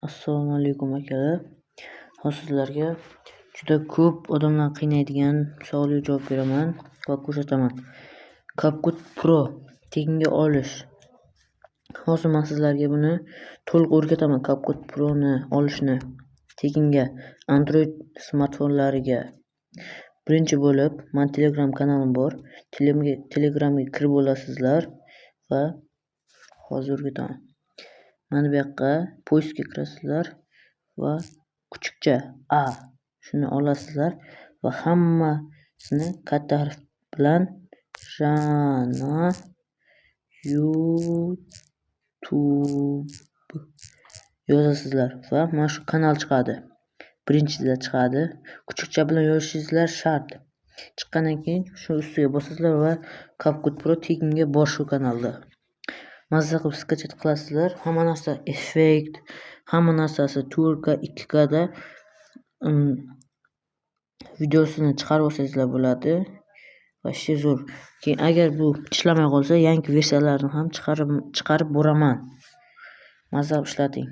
Assalomu alaykum, akalar. Hozir sizlarga juda ko'p odamlarni qiynaydigan savolga javob beraman va ko'rsataman. CapCut Pro tekinga olish. Hozir men sizlarga buni to'liq o'rgataman, CapCut Pro'ni olishni tekinga Android smartfonlariga. Birinchi bo'lib, men Telegram kanalim bor. Telegramga kirib olasizlar va hozir o'rgataman. Mana bu yoqqa поиск ga kirasizlar va kuchukcha A shuni olasizlar va hammasini katta harf bilan Jana YouTube yozasizlar va mana shu kanal chiqadi. Birinchida chiqadi. Kuchukcha bilan yozishingizlar shart. Chiqqandan keyin shu ustiga bosasizlar va CapCut Pro tekinga bor shu kanalda. Mazza qilib скачать qilasizlar. Hamma narsa effekt, hamma narsasi 4K, 2K da videosini chiqarib olsangizlar bo'ladi. Вообще zo'r. Keyin agar bu ishlamay qolsa, yangi versiyalarini ham chiqarib boraman. Mazza qilib ishlating.